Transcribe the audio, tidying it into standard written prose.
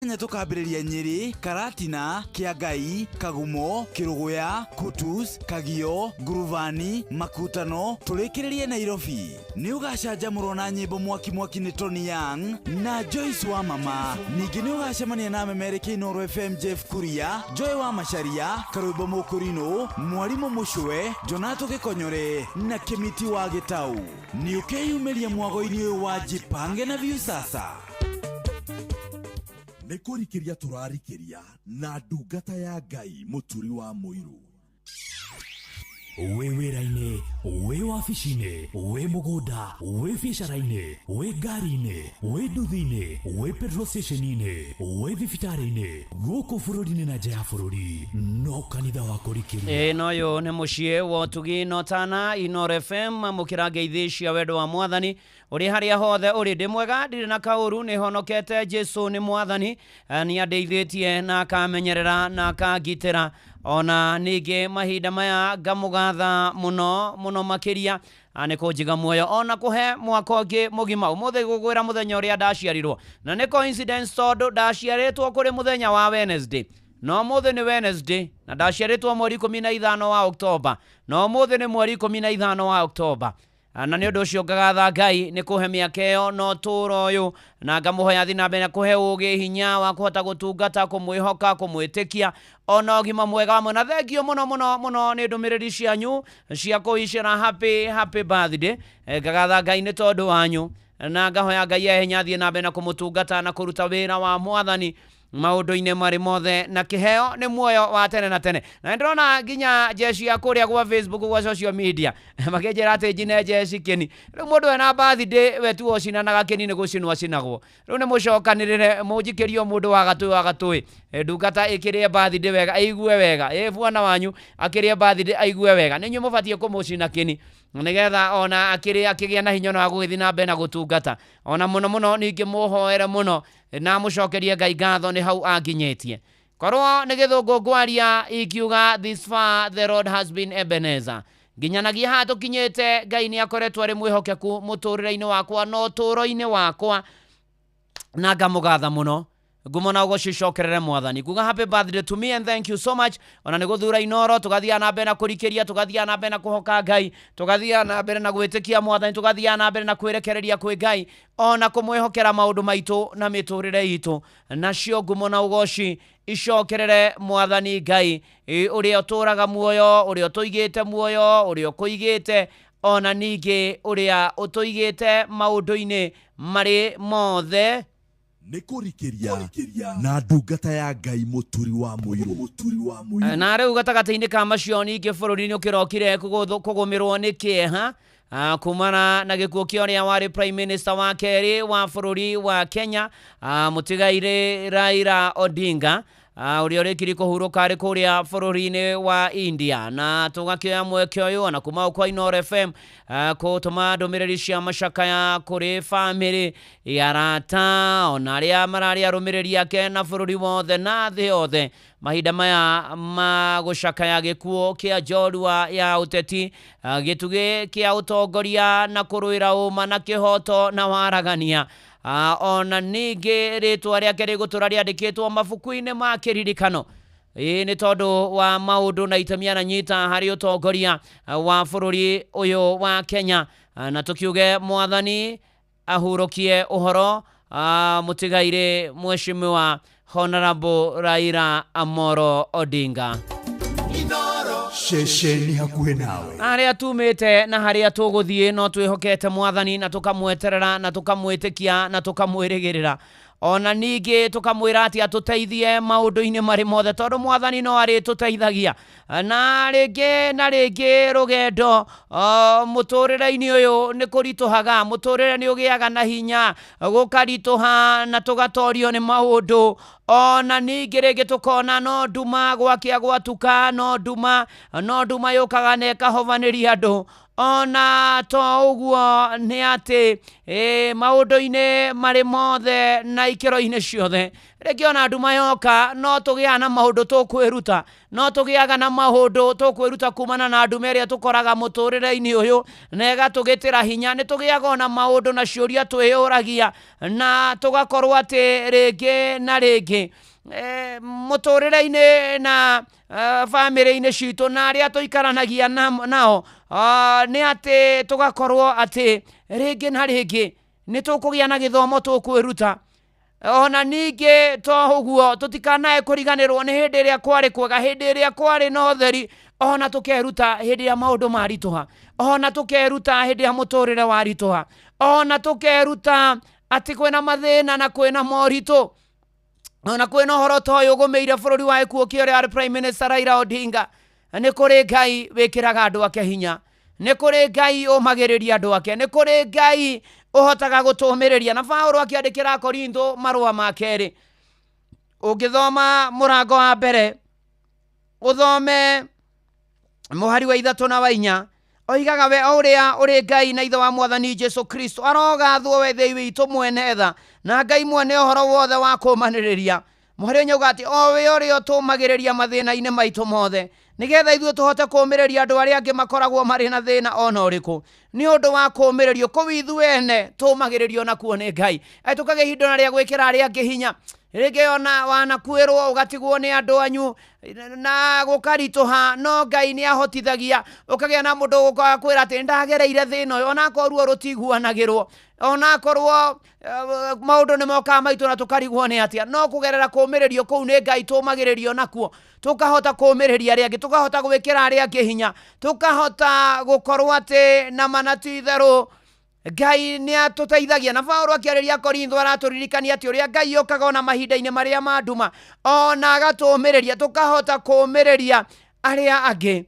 Kenya tũkambĩrĩria Nyĩrĩ, Karatina, Kĩangai, Kagumo, Kĩrũgũya, Kutus, Kagio, Ngurubani, Makutano, tũrĩkĩrĩrie Nairobi. Nĩ ũgacanjamũrwo na nyĩmbo mwaki mwaki nĩ Tony Young na Joyce wa Mama. Ningĩ nĩ ũgacemania na memerekia Inooro FM Jeff Kuria, Joy wa Macharia, Karwĩmbo Mũkũrinũ, Mwarimũ Mũcwe, Jonato Gĩkonyore na Kĩmiti wa Gĩtau. Nĩ ũkeyumĩria mwago-inĩ ũyũ wa Jipange na Viusasa. Nĩ kũrikĩria tũrarikĩria na ndungata ya Ngai mũturi wa mũiru. Wĩ wĩra-inĩ, wĩ wabici-inĩ, wĩ mũgũnda, wĩ biacara-inĩ, wĩ ngari-inĩ, wĩ nduthi-inĩ, wĩ petrol station-inĩ, wĩ thibitarĩ-inĩ, gũkũ bũrũri-inĩ na nja ya bũrũri, no kanitha wa kũrikĩria. Ĩĩ na ũyũ nĩ mũciĩ wa ũtugi na ũtana Inooro FM amũkĩra ngeithi cia wendo wa mwathani Ũrĩ harĩa hothe ũrĩ, ndĩ mwega, ndirĩ na kaũru, nĩhonokete, Jesũ nĩ Mwathani, nĩandeithĩtie na akamenyerera na akangitĩra, o na ningĩ mahinda maya ngamũgatha mũno mũno makĩria nĩ kũnjiga muoyo o na kũhe mwaka ũngĩ mũgima. Ũmũthĩ ngũkwĩra mũthenya ũrĩa ndaciarirwo, na nĩ coincidence tondũ ndaciarĩtwo kũrĩ mũthenya wa Wednesday, na ũmũthĩ nĩ Wednesday, na ndaciarĩtwo mweri 15 wa October, na ũmũthĩ nĩ mweri 15 wa October. Na nĩ ũndũ ũcio ngagatha Ngai nĩ kũhe mĩaka ĩyo na ũtũũro ũyũ, na ngamũhoya athiĩ na mbere na kũhe ũũgĩ, hinya wa kũhota gũtungata, kũmwĩhoka, kũmwĩtĩkia, o na ũgima mwega wa mwĩrĩ. Na thengiũ mũno mũno mũno nĩ ndũmĩrĩri cianyu cia kũwicĩra happy happy birthday. Ngagatha Ngai nĩ tondũ wanyu, na ngahoya Ngai ahe hinya athiĩ na mbere na kũmũtungata na kũruta wĩra wa Mwathani maũndũ-inĩ marĩ mothe, na kĩheo nĩ muoyo wa tene na tene. Na nĩndĩrona nginya jeshi ya kũrĩa gwa Facebook, gwa social media makĩnjĩra atĩ njine jeshi kĩni. Rĩu mũndũ ena birthday we tuo ũcinanaga kĩni nĩ gũcinwo acinagwo. Rĩu nĩ mũcokanĩrĩre mũnjikĩrie o mũndũ wa gatũĩ wa gatũĩ, ndungata ĩkĩrĩe birthday wega ĩigue wega, ĩ bwana wanyu akĩrĩe birthday aigue wega, nĩ inyuĩ mũbatiĩ kũmũcina kĩni nĩgetha ona akĩrĩa akĩgĩa na hinya ona wa gũgĩthiĩ na mbere na gũtungata. Ona mũno mũno ningĩ mũhoere mũno na mũcokerie Ngai ngatho nĩ hau anginyĩtie. Korwo nĩ gĩthũngũ ngwaria ingiuga this far the Lord has been Ebenezer. Nginyanagia haha tũkinyĩte Ngai nĩ akoretwo arĩ mwĩhokeku mũtũrĩre-inĩ wakwa na ũtũũro-inĩ wakwa na ngamũgatha mũno. Ngumo na ũgoci icokerere Mwathani. Nguga happy birthday to me and thank you so much. Ona nĩ gũthura Inooro tũgathiaga na mbere na kũrikĩria, tũgathiaga na mbere na kũhoka Ngai, tũgathiaga na mbere na gwĩtĩkia Mwathani, tũgathiaga na mbere na kwĩrekereria kwĩ Ngai ona kũmwĩhokera maũndũ maitũ na mĩtũrĩre itũ. Nacio ngumo na ũgoci icokerere Mwathani Ngai ũrĩa ũtũraga muoyo, ũrĩa ũtũigĩte muoyo, ũrĩa ũkũigĩte, ona ningĩ ũrĩa ũtũigĩte maũndũ-inĩ marĩ mothe. Nĩ kũrikĩria na ndungata ya Ngai mũturi wa mũirũ. Na rĩu gatagatĩ-inĩ ka macio ningĩ bũrũri nĩ ũkĩrokire kũgũmĩrwo nĩ kĩeha kumana na gĩkuũ kĩa ũrĩa warĩ Prime Minister wa kerĩ wa bũrũri wa Kenya, mũtigairĩ Raila Odinga, ũrĩa ũrĩkirie kũhurũka arĩ kũrĩa bũrũri-inĩ wa India. Na tũgakĩoya mweke ũyũ ona kuma gũkũ Inooro FM kũtũma ndũmĩrĩri cia macakaya kũrĩ bamĩrĩ, arata, ona arĩa mararĩ arũmĩrĩri ake na bũrũri wothe na thĩ yothe mahinda maya ma gũcakaya gĩkuũ kĩa njorua ya ũteti, gĩtugĩ kĩa ũtongoria na kũrũĩra ũma na kĩhoto na waragania. Ona ningĩ rĩtwa rĩake rĩgũtũra rĩandĩkĩtwo mabuku-inĩ ma kĩririkano. Ĩĩ nĩ tondũ wa maũndũ na itemi ananyita harĩ ũtongoria wa bũrũri ũyũ wa Kenya. Na tũkiuge Mwathani ahurũkie ũhoro mũtigairĩ Mheshimiwa Honorable Raila Amolo Odinga. Ceceni hakuhĩ nawe. Harĩa tumĩte na harĩa tũgũthiĩ no twĩhokete Mwathani na tũkamweterera na tũkamwĩtĩkia na tũkamwĩrĩgĩrĩra. Ona ningĩ tũkamwĩra atĩ atũteithie maũndũ-inĩ marĩ mothe tondũ Mwathani no arĩtũteithagia. Na rĩngĩ na rĩngĩ rũgendo mũtũrĩre-inĩ ũyũ nĩ kũritũhaga, mũtũrĩre nĩ ũgĩaga na hinya, gũkaritũha na tũgatorio nĩ maũndũ. Ona ningĩ rĩngĩ tũkona no nduma gwakĩa gwatuka, no nduma, no nduma yũkaga na ĩkahovanĩria andũ. Ona to ũguo nĩ atĩ maũndũ-inĩ marĩ mothe na ikĩro-inĩ ciothe, rĩngĩ ona nduma yoka no tũgĩaga na maũndũ tũkwĩruta, no tũgĩaga na maũndũ tũkwĩruta kumana na nduma ĩrĩa tũkoraga mũtũrĩre-inĩ ũyũ na ĩgatũgĩtĩra hinya. Nĩ tũgĩaga ona maũndũ na ciũria twĩyũragia na tũgakorwo atĩ rĩngĩ na rĩngĩ mũtũrĩre-inĩ na bamĩrĩ-inĩ citũ na arĩa tũikaranagia nao, nĩ atĩ tũgakorwo atĩ rĩngĩ na rĩngĩ nĩ tũkũgĩa na gĩthomo tũkwĩruta. Ona ningĩ to ũguo, tũtikanae kũriganĩrwo nĩ hĩndĩ ĩrĩa kwarĩ kwega, hĩndĩ ĩrĩa kwarĩ na ũtheri, ona tũkeruta hĩndĩ ĩrĩa maũndũ maritũha, ona tũkeruta hĩndĩ ĩrĩa mũtũrĩre waritũha, ona tũkeruta atĩ kwĩna mathĩna na kwĩna moritũ, ona kwĩna ũhoro ta ũyũ ũgũmĩire bũrũri wa gĩkuũ kĩa ũrĩa warĩ Prime Minister Raila Odinga. Nĩ kũrĩ Ngai wĩkĩraga andũ ake hinya, nĩ kũrĩ Ngai ũmagĩrĩria andũ ake, nĩ kũrĩ Ngai ũhotaga gũtũmĩrĩria. Na Paũlũ akĩandĩkĩra Korintho marũa ma kerĩ, ũngĩthoma mũrango wa mbere ũthome mũhari wa 3 na wa 4, oigaga we o ũrĩa ũrĩ Ngai na Ithe wa Mwathani Jesu Kristo arogathwo we Ithe witũ mwene tha na Ngai mwene ũhoro wothe wa kũũmanĩrĩria. Mũhari ũyũ uga atĩ o we ũrĩa ũtũũmagĩrĩria mathĩna-inĩ maitũ mothe, nĩgetha ithuĩ tũhote kũũmĩrĩria andũ arĩa angĩ makoragwo marĩ na thĩna ona ũrĩkũ. Nĩ ũndũ wa kũũmĩrĩrio kũu ithuĩ ene tũũmagĩrĩrio nakuo nĩ Ngai. Tũkagĩa ihinda ona rĩa gwĩkĩra arĩa angĩ hinya. Rĩngĩ ona wanakuĩrwo ũgatigwo nĩ andũ anyu na gũkaritũha, no Ngai nĩ ahotithagia ũkagĩa na mũndũ ũgũka kwĩra atĩ ndagereire thĩna ũyũ, onakorwo ruo rũtiguanagĩrwo, onakorwo maũndũ nĩ mokaga maitũ na tũkarigwo nĩ atĩa, no kũgerera kũũmĩrĩrio kũu nĩ Ngai tũũmagĩrĩrio nakuo, tũkahota kũũmĩrĩria arĩa angĩ, tũkahota gwĩkĩra arĩa angĩ hinya, tũkahota gũkorwo atĩ na mana ti itherũ Ngai nĩ atũteithagia. Na Paũlũ akĩarĩria Korintho aratũririkania atĩ ũrĩa Ngai okaga ona mahinda-inĩ marĩa ma nduma, ona agatũũmĩrĩria, tũkahota kũũmĩrĩria arĩa angĩ.